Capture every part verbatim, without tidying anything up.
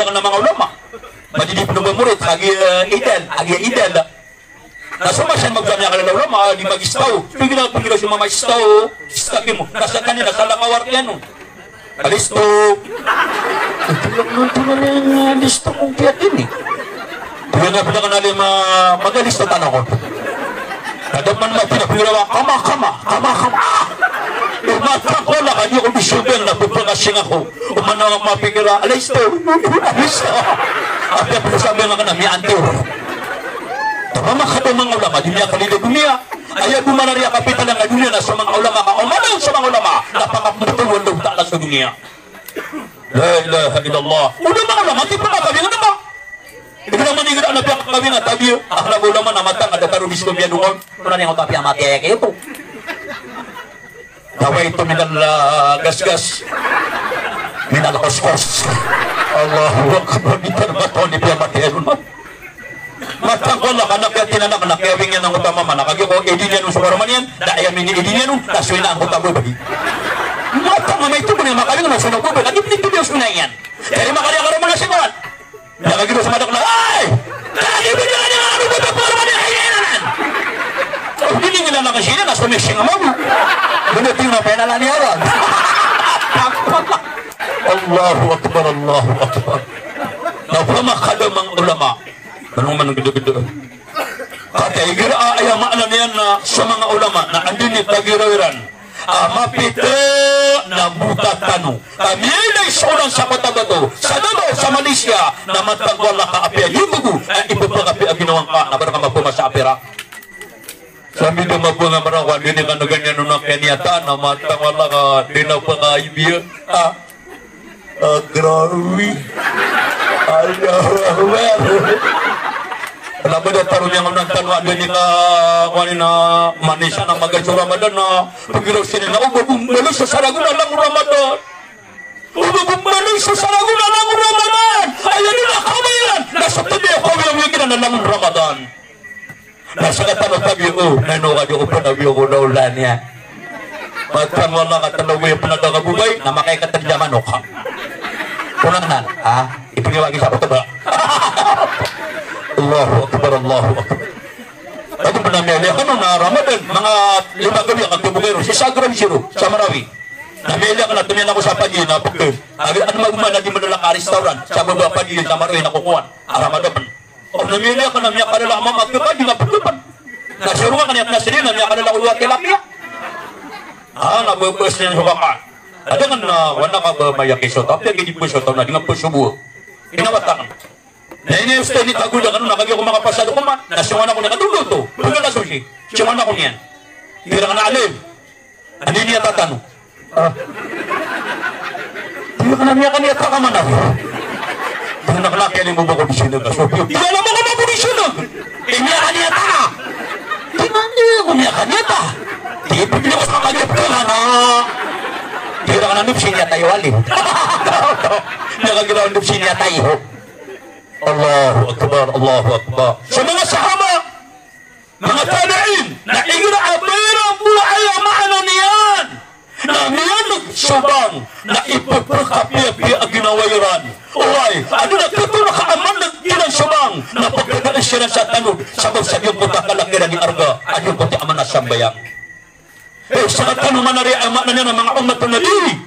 Sa kna manga ulama. Madidi pn o ba morit, agi, eh, idal, agi idal. Na so masa iyan magoda a miyakala a ulama, a di magistaw. Pgiraw, pgiraw so mama istaw, istaw mo. Na skaniyan na salakaw a arti niyan on. Alisto. Ito lang nun, ito na rin, eh, alisto kong piyak ini. Pgiraw na pgiraw na lima, magalisto tano ko. Kada man mapira, pgiraw a, kama, kama, kama, kama. Ah! Matang ko na, kadi ko di sobeng na pagpagkasing ako. Oman a mapikir a, alaysto, alaysto. Apiya pn sabay nga kna miyantor. Taman a makadao manga ulama, di miyakalido doniya. Aya bo manari a kapital a doniya na so manga ulama ka, oman a so manga ulama na pakapmbtol o Allahu Ta'ala so doniya. La ilaha illallah. Oman a manga ulama, di pn makawing na ba? Igira man igira na piyakawing a tabiya. Akala ko ulama na matang a datar o bisko miyadongon. Oman a niyan ko tapiya mati aya kaito. Nawaitu minal, ah, gasgas. Minal kuskus. Allahu Akbar. Di tano matao i piyamatiyan on. Matang ko Allah ka na kiyatinanak na kiyawing iyan angkoto a mama na kagiya ko idi niyan on so karoma niyan, da aya mini-idi niyan on, na so ina angkoto a babay. Matang a maito ko niyan makawing na so ina babay, kagiya pn ito niyan so ina iyan. Kaya di makariya karoma na sinan. Na kagiya so madakl na, ay! Kagiya pn iyan iyan ano ba ito karoma niyan, ay, ay, ay, ay. O, di niyan na kasi niyan, na so mixing a mama. Bino tingnan pa iyan a laniyaran. Allahu Akbar, Allahu Akbar. Na pmakadao manga ulama. Ano man gdgd. Kata igira a aya maana niyan na so manga ulama na anda i tagiraw iran a mapita na bota tano. Ka miyailay so olan sa Cotabato, sa Davao, sa Malaysia, na matag wala ka apiya yutugo, a ipapakapiya a ginawa ngka, na ba rka mapamasa a pira. Sambi da mapamasa a pira, anda i kanagan iyan on a kaniyata, na matag wala ka, di na pakaibiya. Ah. Ah, grabe. Allahu Akbar. Wala ba datar o miyangaoona tano a anda i ka, kuwan iyan a manisa na magaso Ramadan na pagiraw sii na o ba bo mbaloy so saragon a langon Ramadan. O ba bo mbaloy so saragon a langon Ramadan. Aya di na kawiyan. Na so tadi a kawiyan, wiyan iyan a langon Ramadan. Na sakatano tabi o, na ino ka di ko panawi ko na olan iyan. Matang wala ka tano wiyan pn a da ka bobay, na makaikatarjama no ka. Kunang nan, ah, ipniwagi sa khutbah. Allahu Akbar, Allahu Akbar. Ago pn a miyaliya kano na Ramadan, manga lima gawii a kagabogay ron, sii sa Agram Zero, sa Marawi. Na miyaliya kano, tomiyan ako sa padi na pkn. Ago ano man a di madalak a restaurant, sa baba padi sa Marawi na kokowan. A Ramadan pn. O na miyaliya kano, miyakalala a mama a pkn, di na pkn. Na siyorongan kano, na sii na miyakalala o lowa tilapia. Ah, na babas niyan so kaka. Ada kan na, wana ka ba maya kiso, tapi lagi di psotaw na, di nga psobo. Inawatan. Na ini ustad ini tagoda kano, na kagiya ko makapasad ko man, na siyorongan ako niyan, kadodon oto, pagala so si, siyorongan ako niyan. Tig iran a alim, anda i niyata tano? Ah. Tig iran a miyakaniyata ka man ako. Tig iran a kna kiyailay mo ba ko di sinag a so piyo. Tig iran a mako mako di sinag. Eh, miyakaniyata ka. Tig iran a di ako miyakaniyata. Tig iran a pagila ko sa kagiya pagila na. Tig iran a nop siniyata iyo alim. Tig iran a nop siniyata iyo. Allahu Akbar, Allahu Akbar. So manga sahaba, manga tabi'in, na igira a ba iran bo, aya maana niyan na miyaneg so bang, na ipepekapiyapiya a ginawa iran. Oway, adn a totol ka a maneg iran so bang, na pekadaan siran sa tanod, sabap sa giyangkoto a kalek iran i arga a giyangkoto a maana a sambayang. Eh, sakatano man ari a maana niyan a manga ummat o Nabi,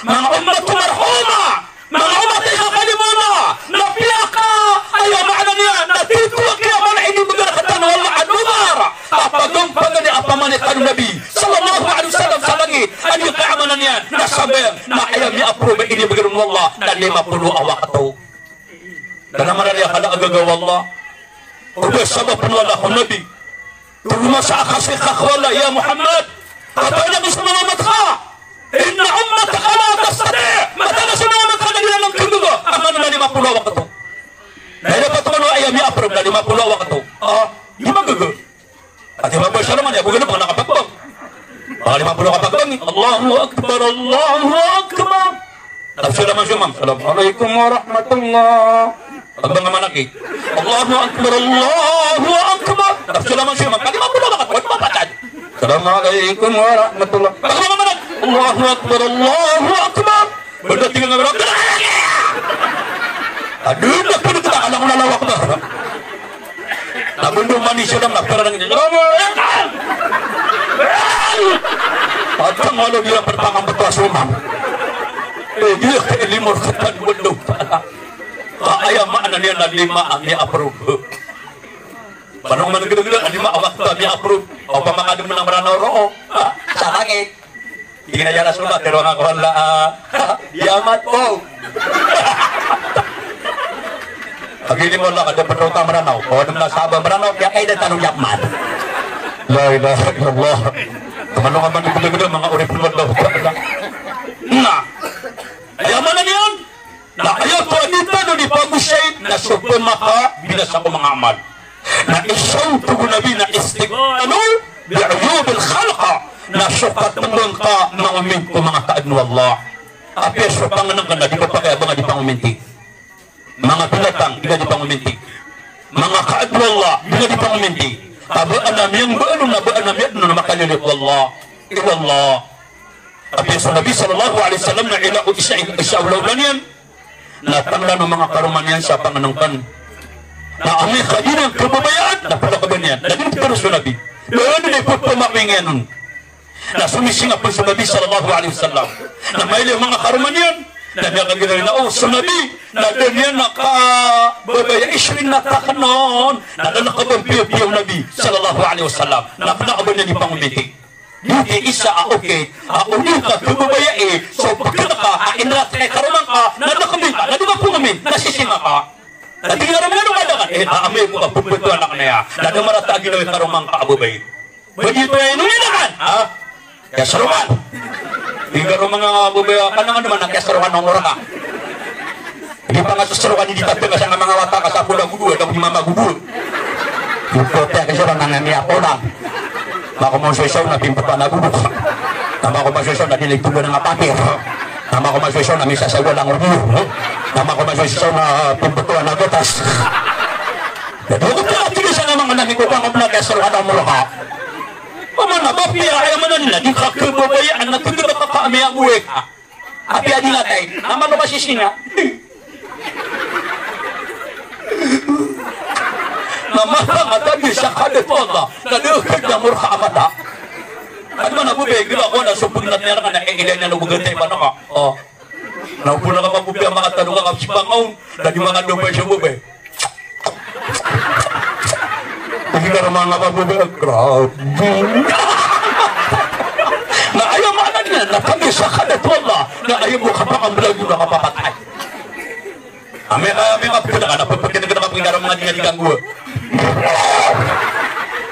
manga ummat o marhuma, manga ummat a ikakalima na, na piyaka, aya maana niyan na tito a kiyamaana a inibgay rktano o Allah a lugar a pagampagan i apamana tano o Nabi sallallahu alaihi wasallam sa langit, a giyangkai a maana niyan na sambayang, na aya miyaaporo a inibgay ron o Allah na lima polo a wakto. Da na marari a kala a gaga o Allah. O ba sabap o Allah ko Nabi. Toloma sa akasi ka ko Allah, ya Muhammad. Katawan ako so manga umat ka. Inna ummataka la tastati'. Mataan a so manga umat ka na di ran kagaga a manona lima polo a wakto. Na aya patokan o aya miyaaporo na lima polo a wakto. Ah, di magaga. Ati ba, ba siya naman, ya, bukan na pangalakan pagbang. Pangalima polo ka pagbang, eh. Allahu Akbar, Allahu Akbar. Tapos siya naman siya, ma'am. Assalamualaikum warahmatullah. Pagbang naman aki. Allahu Akbar, Allahu Akbar. Tapos siya naman siya, ma'am. Kalima polo ka pagbang, mapatad. Assalamualaikum warahmatullah. Pagbang naman aki. Allahu Akbar, Allahu Akbar. Banda tinggal naman. Dun na kini kita alang na lawak na. Na bendo mani siya lang na perang ini. Alang na lawak na. Atang walo niyan pertangam beto a somang. Eh, dia ke limor ketan bendo. Ka aya maana niyan na lima a miya-approve. Paano man gila-gila, lima a wakto a miya-approve. O, pamakadem na Meranaw roo. Ha? Sakit. Tig iyan a, "Ya Rasulullah, tero nga ko, wala, ah, di amat po." Pagili mo, wala, kada petrota Meranaw. O, dem na saba Meranaw, kaya kaya da tanong yapman. La ilaha illallah. Kamano ka man di gila-gila, manga oripin mo daw. Na. Aya maana niyan. Na aya oto a di tano di pagosay na so pemakabinasa ko manga amal. Na isa oto o Nabi na istiqbalu bi uyubil khalq, na so katembang ka mangominti ko manga kaadn o Allah. Apiya so pangenengken na di kapakay a ba nga di pangominti. Manga binatang, di nga di pangominti. Manga kaadn o Allah, di nga di pangominti. Ka ba ana miyangbaalo na ba ana miyadn na makalilip o Allah. Ila Allah. Apiya so Nabi sallallahu alaihi wasallam na ila o isa, isa o lawla niyan. Na tanglan o manga karoma niyan sa pangenengken. Na amay ka di niyan kababayaan, na palakaban iyan. Na di niyan pitharo so Nabi. Na aya di niyan pepamakaingay on. Na somisinga pen so Nabi sallallahu alaihi wasallam. Na mailay o manga karoma niyan. Na miyakagiraw iyan a, o, so Nabi, na da niyan na kababayai so inatakan on. Na da niyan kababayai o Nabi sallallahu alaihi wasallam. Na palakaban iyan di pangominti. Di isa a okit a o di ka kababayai so pekena ka a inrat ka i karoma ngka, na da ka mingka, na di ka pengomint, na sisinga ka. Na tig iyan a, "Mano ka da ka?" Eh, a, amay ko ka pepetowan aken aya. Na da marata a ginawa i karoma ngka a babay. Ba di oto aya inomina ka? Ha? Kiyasarokan. Tig iyan a manga babay a kanangan man a kiyasarokan a omor ka. Di pangasasarokan i di tapi ka sa manga wata ka sa pola godo, da ko di mama godo. Di ko tiya ka sa manga miyapola. Mako masoy saw na pimpatan a godo. Na mako masoy saw na di na itulo na nga papir. Na mako masoy saw na misasawa lang godo. Na mako masoy saw na pimpatan a gatas. Di ko tiya ka sa manga nami ko bang ko na kiyasarokan a omor ka. Pamana ba piya aya maana niyan na di ka kababayaan na tig iyan a ba ka ka miyagowe ka. Apiya di nga tay, na mano ka sisinga? Na mata nga tabi sa kadat o Allah, na da ka da morka a mata. Adi man a babay, di ba ko na so pegnat niyan reka na, eh, ilay niyan o begetay ba na ka? O. Na opona ka ba babay a makatano ka kapsipangaw, na di makadopay so babay. Tig iyan a manga babay a grabe. Na aya maana niyan na pagisa ka da to Allah, na aya bo kapakambelago na kapapatay. Ami, ami kapagkena ka na, pagkena ka na, pagkena ka na, pagkena ka na.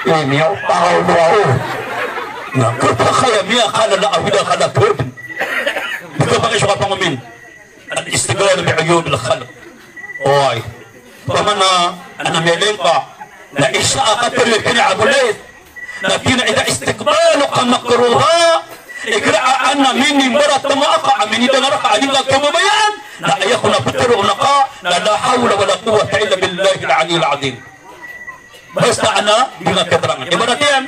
Ini, o, tao mo ako. Na kapakaya miya ka na, na awida ka na, pwede. Di ka pakiso ka pangomin. Al-istighfar bi uyubil khalq. Oway. Pamana, ana meleng ka. Na isa a katharo iyan a Abu Layth. Na tig iyan a idha istiqbaluka makruha. Igira a ana minimbar a tama ka, a minidangar ka, a di nga kababayaan. Na aya ko na pitharo on ka, na la hawla wala quwwata illa billahil aliyyil azim. Basta ana, di nga katerangan. Ibarat iyan.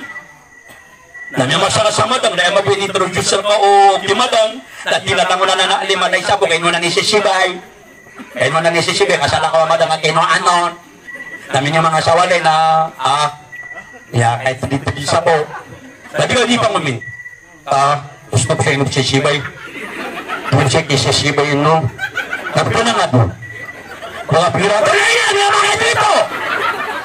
Na miyamasa ka sa madang, na aya mabaya i-introduce rka o kimadang, na tinatangonan a lima na isa bo, kaino na ni sisibay. Kaino na ni sisibay, ka salakaw a madang a kaino anon. Na miyamangasawa lay na, ah, ya, kay tidi-tidi sa bo. Na di ka di pangomin. Ah, gusto ko sa ino sisibay. Di sa kisisibay ino. Tapi ko na nga do. Mga pira, "Ay, ay, ay, mga dito!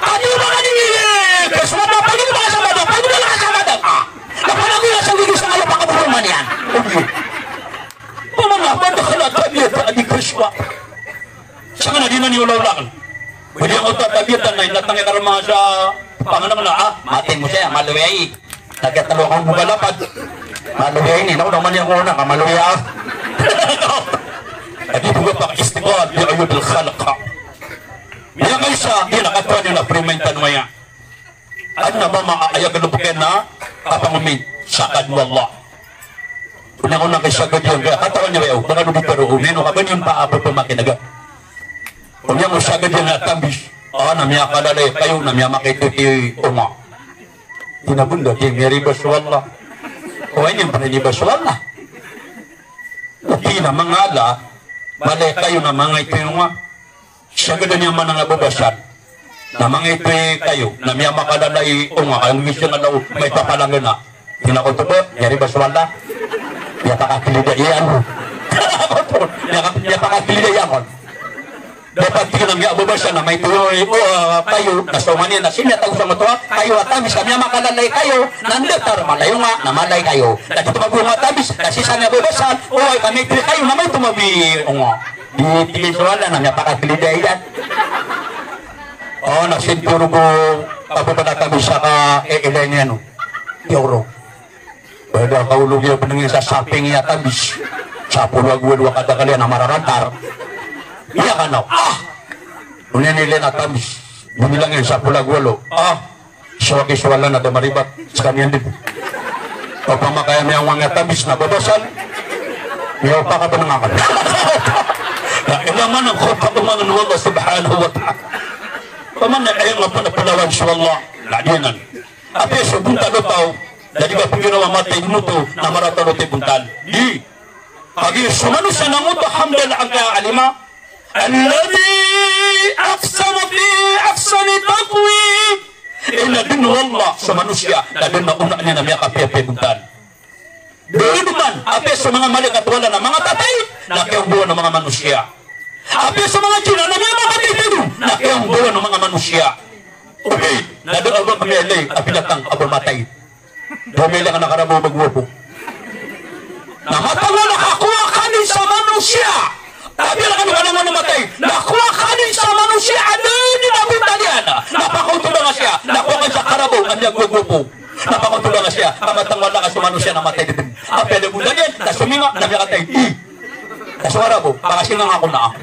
Ano ba ka nila? Kasama pa rin mga sa madang, pag wala ka sa madang, ah! Napalago na sa ligo sa kalapang kaburungan yan." Okay. Pamana, ba na kalata niya ta, di kaswa. Sa nga na di na niyo lawlakan. Pwede ako tatabiatan na inatang ikarama sa panganak na, ah, mati mo siya, maluwi. Taga talo akong buka lapad. Maluya ini, naku, naman yung una, kamaluya. Adi bo ka pag-istighfar bi uyubil khalq. Iya ka isa, iya na katawan iyo na primain tano aya. Adn a mama a aya galbk iyan na kapangomin sa kadn o Allah. Odi ako na kay sagad iyan, kaya katawan iyo aya, o, baka do di paro, o, nino ka ba niyan pa, a, pamakinega. Odi ako sagad iyan na tambis, a, na miyakalalay kayo, na miyamakaito ki Oma. Ina bo nda, di miyariba so Allah. O, ini ang paniriba so Allah. Di na mangala, malay kayo na mangaito iyo nga. Siyagad iyan a manang a babasan. Na mangiti kayo, na miyamakalala i onga, kaya miyagisa nga daw, maito a palanggana. Tig iyan a koto bo, miyariba so Allah. Miyapakakilida iyan. Koto, miyaka-, miyapakakilida iyan kon. Dapat tig iyan a miyababasan na maito i, o, ah, kayo, na so mani, na sii miyatago sa moto, ah, kayo a tabis, na miyamakalala i kayo, na ndatar, malay onga, na malay kayo. Na di tomabi onga tabis, na sii sa miyababasan, o, ay, ka maito i kayo, na maito mabi onga. Di tig iyan so Allah na miyapakakilida iyan. O, na sii torogo, kababad a tabis sa ka, e, ilay niyan, o. Di oro. Bada kaolog iyan, pnangin sa saping iyan a tabis. Sapolo ago walo a kadakl iyan a mararantar. Iya kanaw. Ah! Onin ilay na tabis. Binilang iyan sapolo ago walo. Ah! Sowagi so Allah na da maribat skaniyan dn. Opama ka aya miyaonga a tabis na babasan, miyaopaka bnng akn. Na ilay man a koto a pamangn o Allah subhanahu wa ta'ala. Opama na aya nga pn a plawan so Allah. Na di anan. Apiya so bontal o taw, na di ba pgiraw a matay dn oto, na marata oto i bontal. Di. Kagiya so manosiya na ngoto, alhamdulillah, angkaya a lima. Alladhi aqsama fi ahsani taqwim. Inadn o Allah so manosiya, na dn a onaan iyan a miyakapiyapiya i bontal. Dn man, apiya so manga malaikat o Allah na manga tatay, na kiyaombawan o manga manosiya. Apiya so manga jinn na miyamamatay dn, na kiyaombawan o manga manosiya. Ogaid na da a ba kami ilay a binatang a ba matay. Da a miyailay ka na karabo ba gwapo. Na matag wala ka kowa ka dn sa manosiya. Tabiya ka dn ka na matay. Na kowa ka dn sa manosiya a da dn a bontal iyan. Na pakaoto ba nga siya. Na kowa ka dn sa karabo a miyagwagwapo. Na pakaoto ba nga siya. Ka matag wala ka so manosiya na matay dn. Apiya da bontal iyan. Na sominga na miyakatay. Di. Ka so karabo, pakasinga nga ako na.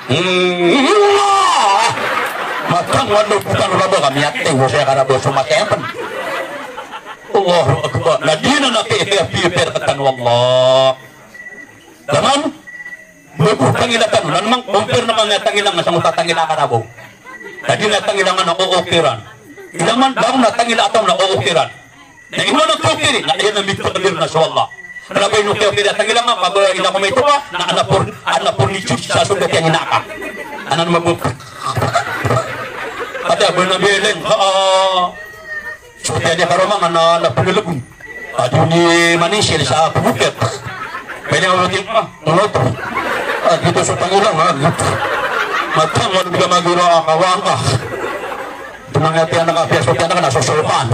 Hmm, Allah! Matang walo bukan rabo kami ate, wala saya karabo so matay pn. Allahu Akbar. Na di na nakikiyapiyapiya rkatano o Allah. Daman, mabotangila tano, na man, compare na man nga tangila nga sa mota tangila karabo. Na di na tangila nga na ookiran. Daman, daman na tangila a taw na ookiran. Na ino na tokiri, na iyan a mitakdir na so Allah. Kna ba ino tokiri a tangila nga, ka ba ina ko maito ka, na ana por, ana por ni Diyos sa so gati a ina ka. Ana na mabuk. Kata ba na beleng, ha, ah. So tiyan iyan karoma nga na, na pagalagun. Adi ni manisil sa pagukit. Beleng a wati, ah, ngot. Ah, gioto so tangila nga, gioto. Matang, wala di ka magiro a kawang ka. Tumangati anak a piya so piya anak na sosopan.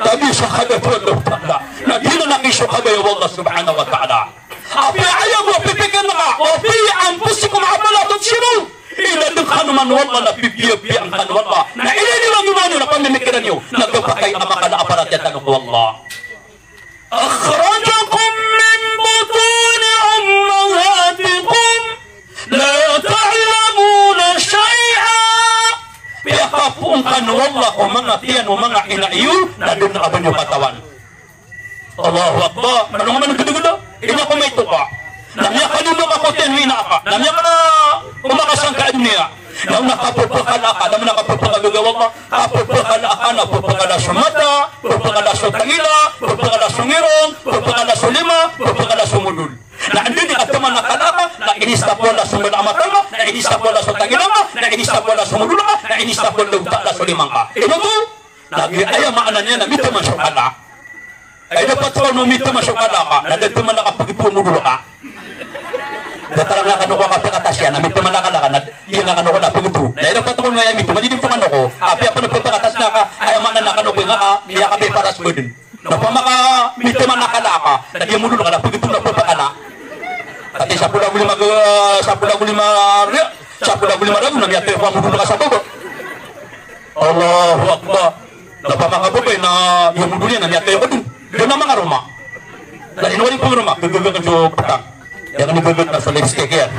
Tabi sa kada Tuhan Allah Ta'ala. Na di na nakiso kabaya o Allah Subhanahu wa Ta'ala. Apiya aya bo pipikir na ka, wa fi anfusikum afala tubsirun. Ina dn kano man o Allah na pipiyapiya angkano o Allah. Na ina dn man o Allah na pamimikiran iyo. Na gapakay a makala a paratiyaya tano ko Allah. Akhrajakum min butuni ummahatikum la ta'lamuna shay'a. Piyakapoon kano o Allah ko manga tiyan o manga ina iyo, na da dn a ba niyo katawan. Allahu Akbar. Mano nga man gdgda. Ina ko maito ka. Na miyakalimo ka ko tiyan o ina ka. Na miyakalimo ka sangkai a doniya. Na ona kapphakala ka, na ona kapphakagaga o Allah, kapphakala ka na pphakala so mata, pphakala so tangila, pphakala so ngirong, pphakala so lima, pphakala so modol. Na anda di ka taman a kala ka, na inistap o Allah so mata nga, na inistap o Allah so tangila nga, na inistap o Allah so modol nga, na inistap o Allah so lima nga. Ino bo? Na giya aya maana niyan na mitaman so kala. Ay, dapat ka on o mitaman so kala ka, na da taman a kapagito a modol ka. Datar nga kano ko a kapakatas iyan, na mitaman a kala ka, na iya nga kano ko na pagito. Na aya dapat ka on o mitaman, di di pagito kano ko. Apiya pn a pagkatas na ka, aya maana na kano ko nga, ah, miyakabiparas ko dn. Na opama ka mitaman a kala ka, na di modol ka, na pagito na pagkala. Ati sapolo ago lima, sapolo ago lima, sapolo ago lima ragon na miyatay ko a modol ka sa baba. Allahu Akbar. Na opama ka babay na miyamodol iyan na miyakay ka dn. Dn a manga roma. Na inowari pn roma, gagaga ka so petang. Aya kani gagaga na so lipstick iyan.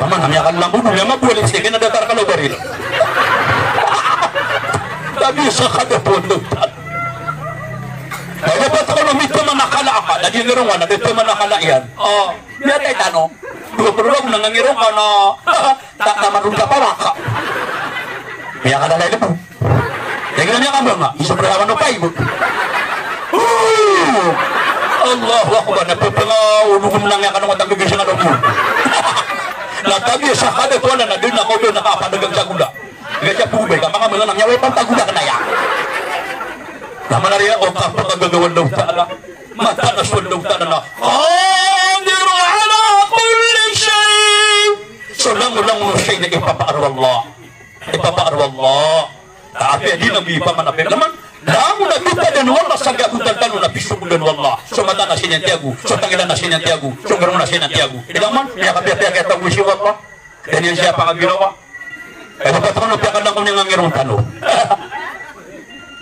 Opama na miyakala modol iyan, mabowa lipstick iyan, na datar ka na baril. Tabi sa kada pondok. Na dapat ka on o mitaman a kala ka, na di ngirong ka, na di taman a kala iyan. O. Miyatay tano. Dowa polo ragon na ngangirong ka na ta-, taman ron ka pawaka. Miyakadalay lebo. Aya kna miyakambanga, iso pd a kawan o pay bo. Ooh! Allahu Akbar, na pphanga o logom na nga kano nga tanggaga sii nga logom. Na tabiya sa kadato na da dn a kaoda na kapadagang sa gola. Gasa pogobay ka manga manga na miyawa i pantag gola kna aya. Na manariya o kapagagawa o Allah Ta'ala. Mataan a so Allah Ta'ala na qadirun ala kulli shay'. So langolangon o shay na ipapaar o Allah. Ipapaar o Allah. Apiya di na mipamana pe. Laman, langon a bitadan o Allah, sa giya ko tantano na pisogodan o Allah. So mata na sii niyan tiyago, so tangila na sii niyan tiyago, so ngero na sii niyan tiyago. Ilaman, miyakapiyapiya kiyatago sii o Allah. Kaniyan siya pangaginawa. Ay, dapat ko na piyakalangkaw niyan a ngero tano.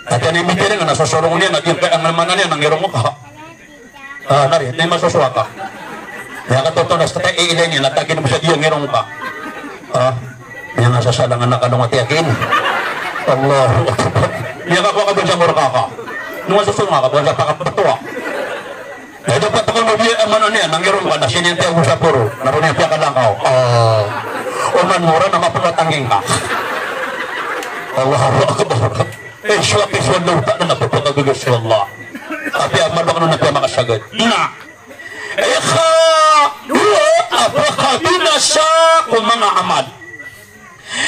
Ati niyan mitiring, na sosorong niyan, na di ka, ang mana niyan, a ngero ka. Ah, nari, na imasosowa ka. Aya katotonas ka ta, eh, ilay niyan, na tagin mo sa diya ngirong ka. Ah, aya nga sasalangan na ka nung ati akin. Allahu Akbar. Aya ka kwa ka ba sa murka ka. Nung asosowa ka, ba sa pakapatuwa. Eh, dapat ko mo biya, eh, mano niyan, na ngirong ka, na sii niyan tiyago sa poro. Na po niyan piyakalangkaw. Ah, oman mura na mapakatanging ka. Allahu Akbar. Eh, so apiya so Allah Ta'ala na pagpakagaga so Allah. Apiya mano kano na piya makasagad. Na. Ikadowa a pakabinasa ko manga amal.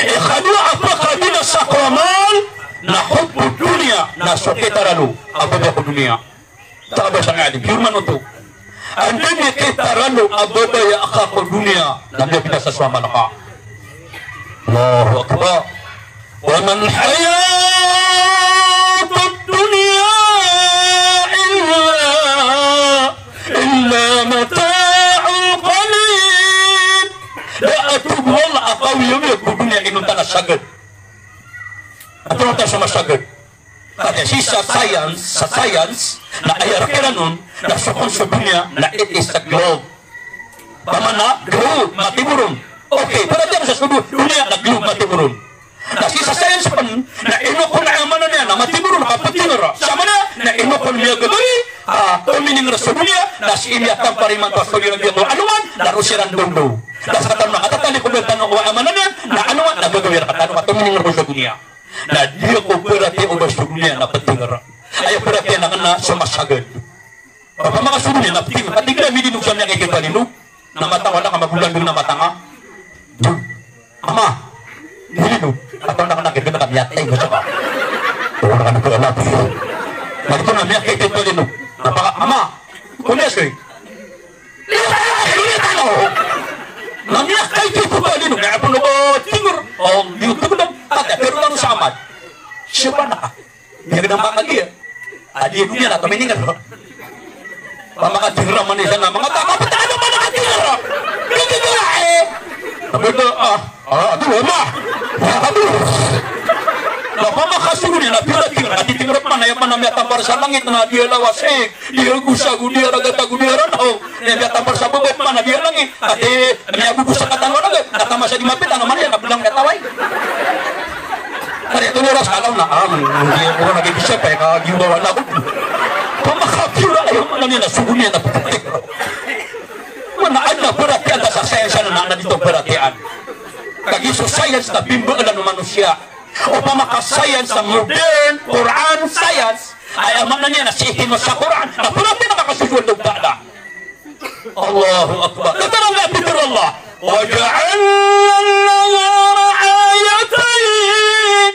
Ikadowa a pakabinasa ko amal na hubbu dunya, na so kitaralo a babaya ko doniya. Tig o isa a alim, piyorman oto. Anda i kitaralo a babaya ka ko doniya, na miyabinasa so amal ka. Allahu Akbar. Wa mal hayatud dunya illa, illa mata'un qalil. Da a tig o Allah a kaoyagoyag ko doniya inonta na sagad. Ati wata so masagad. Ati sii sa science, sa science, na aya rk iran on, na so kon so doniya, na it is a globe. Pamana, globe, matimoron. Okay, paratiyaya sa so doniya na globe, matimoron. Na sii sa science pn, na ino kon aya maana niyan, na matimoron, kaptingr. Sa maana, na ino kon miyagagawii, ah, tominingr so doniya, na sii miyatampar imanto a Saudi Arabia ko anoman, na roo siran dowdow. Na sa tano na katatalikodan tano ko aya maana niyan, na anoman, na gagawii rktano ka tominingr ko so doniya. Na di ako paratiyaya o ba so doniya na ptingr. Aya paratiyaya akn na so masagad. Opama ka so doniya na ptingr, ka di ka milinog sa miyakaikit a linog. Na matang, wala ka magolandong na matang a. Ama, milinog. Ataw na ka na kit, na ka miyatay, na saka. Wala ka na kit a linog. Na di ka na miyakaikit a linog. Na paka, ama, kunya soy. Na miyakaikit a linog, na pn o ba tingr. O, di o tingr. Ati, pero lalo sa amal. Siya ba na ka? Miyagdam ka kagiya. Adi doniya na tominingr. Pamakatingr man isa na manga tama, pta ano man a katingr? Di, di, di, eh. Sabi ko, ah, ah, ado, ama. Ah, ado. Na pamakasogo niyan na pira tingr, adi tingr man, aya man a miyatampar sa langit na di a lawas, eh. Di a gosago, di a ragat ago, di a ranaw. Aya miyatampar sa baba man a di a langit. Ati, miyagogosa ka tano a ragat. Katama sa di mapita, na man iyan a blang kataway. Kari ito niyo ras ka law na, ah, man, hindi ako na nagigisa pa, eh, kagiwa na ako. Pamakapira, aya maana niyan na sogo niyan na pagkatik. Mana adn a paratiyaya sa science na, na di oto paratiyaya. Kagiya so science na bimbalan o manosiya. Opama ka science sa modern, Quran science, aya maana niyan na sii kino sa Quran, na paratiyaya na ka so Allah Ta'ala. Allahu Akbar. Katawan a pitharo o Allah, "Wa ja'alna an-nahara ayatayn."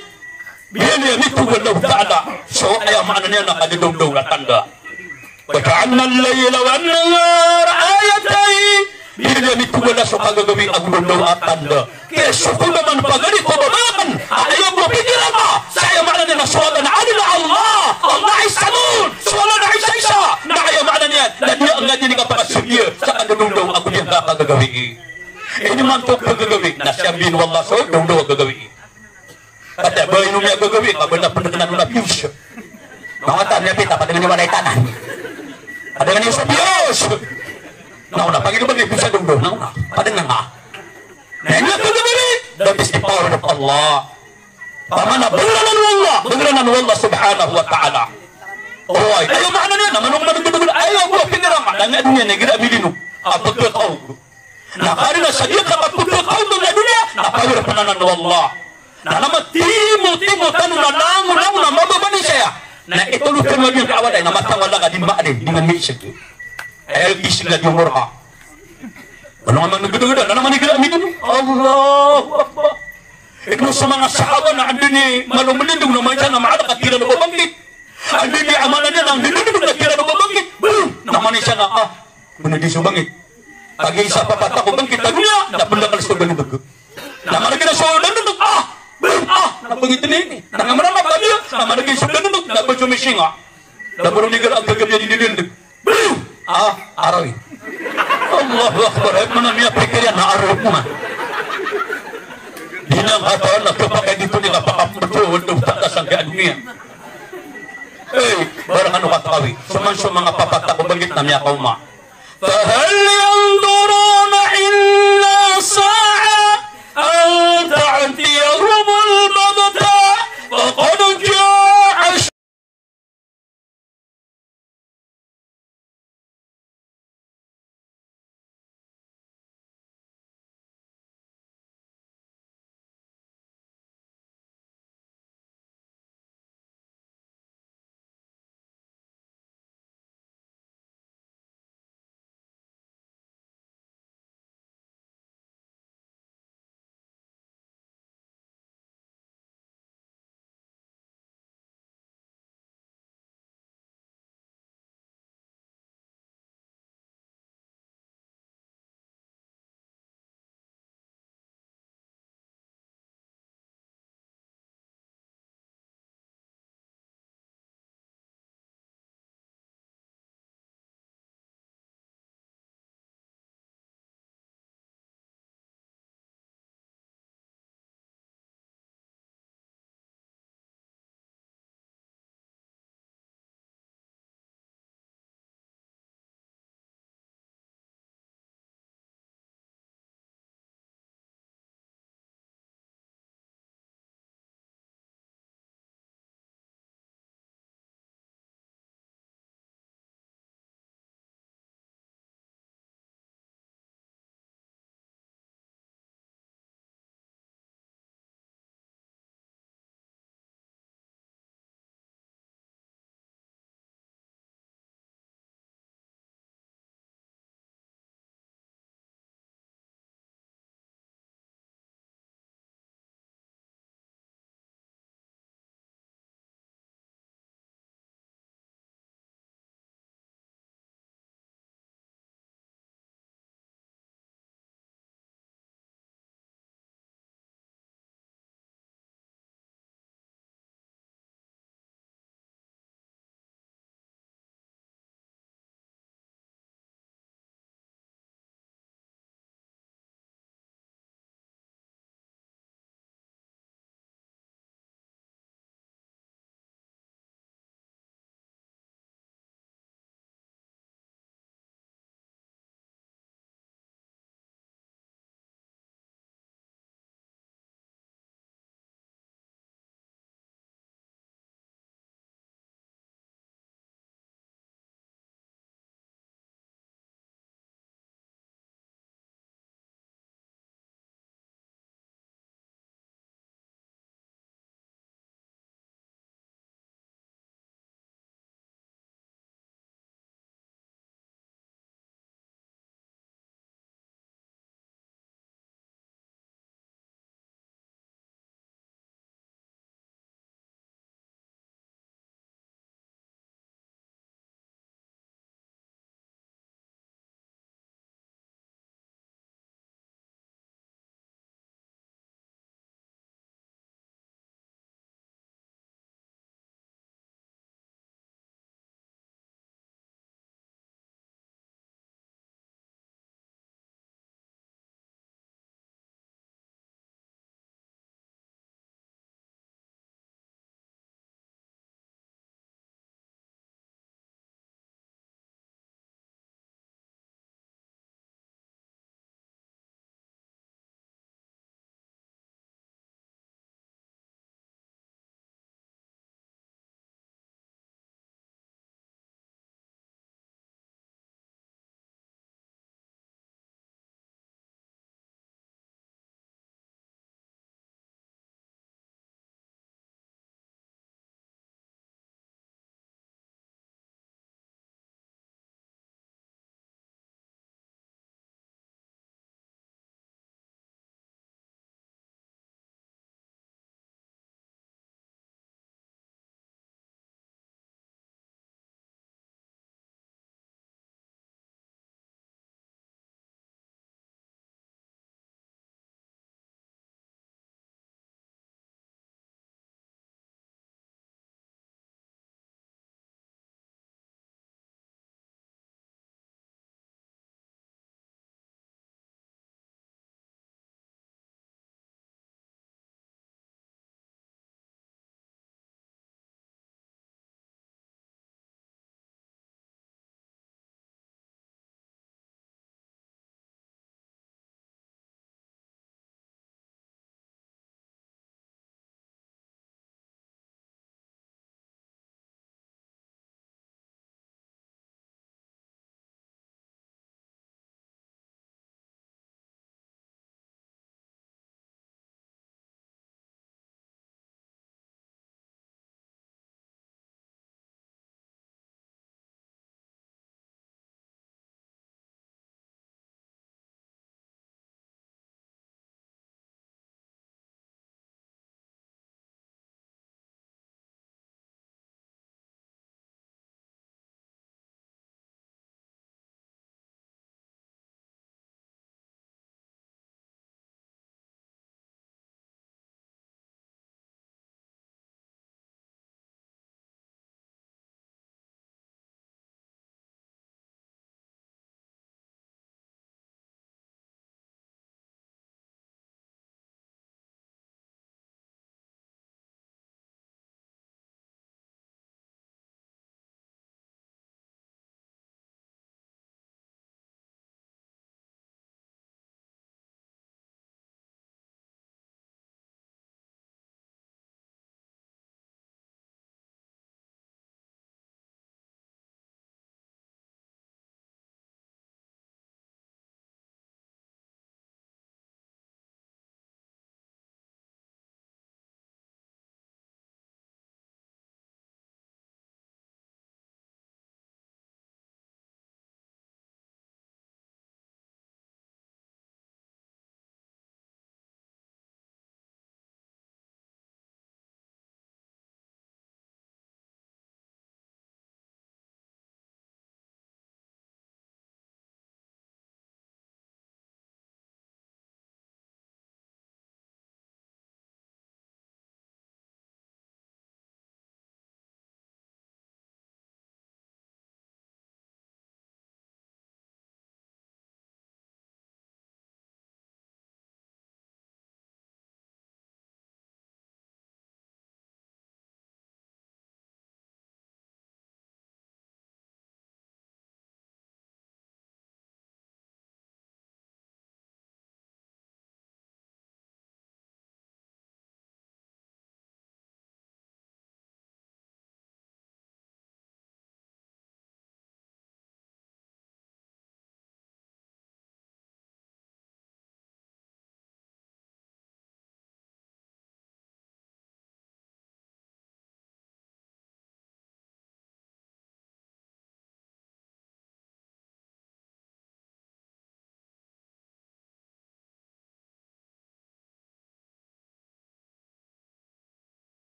Biyaloy ami ko Allah Ta'ala so, aya maana niyan na kadodowdow a tanda. "Wa ja'alna al-layla wan-nahara ayatayn." Biyaloy ami ko Allah so kagagawii a dodowdow a tanda. Kaya so ko ba man pagari ko ba man, a aya bo pikiran ka, sa aya maana niyan na so Allah na adn a Allah, Allah isa dn, so Allah na isa isa, na aya maana niyan na di a ngadi ini kapakasogiya sa kadodowdow ago di a kagagawii. Ini man to kagagawii, na siyambin o Allah so dowdow a gagawii. Kata ba ino miyagagawii, ka ba na pndkn anon a fuse. Manga tano miyapita, padangan iyo walay tanan. Padangan iyo sa fuse. Na ona, pagino ba miyapita dowdow, na ona, padangan ka. Na ino kagagawii, that is the power of Allah. Pamana, bngranan o Allah, bngranan o Allah subhanahu wa ta'ala. Oway, aya maana niyan na manong manong gdgd, aya bo a pikiran ka, na nga doniya na igira milinog a pagkakaog. Na kari na sa di ka kapagkakaog a doniya, na pawir pn anan o Allah. Na na matimotimo tano na langolangon a mababa na isaya. Na itolo tano a di ka awaday, na matangala ka di maadn, di nga miisg. Aya isg na di omor ka. Ino nga manggdgd, na ino nga manggdgd, Allahu Akbar. Ino so manga sahaba na anda i malo malindog na maisa na maana ka tira na babangkit. Anda i amala niyan na anda i lindog na tira na babangkit. Bl, na maisa na, ah, ino di so bangkit. Kagiya isa a papatak o bangkit a doniya, na pndakl so dandog. Na margn so dandog, ah, bl, ah, na bangkit ini. Na nga marana kagiya, na margn so dandog, na bl so misinga. Na bl o nigal a gagam iyan di dandog. Bl, ah, arawi. Allahu Akbar. Aya pman a miyapikir iyan na arawi pman. Di niyan katawan na kapakay dito niyan kapakapto, wala, tatas angkai a doniya. Ey, barang ano ka tawi. So man so manga papatak o bangkit na miyakaoma. Fahal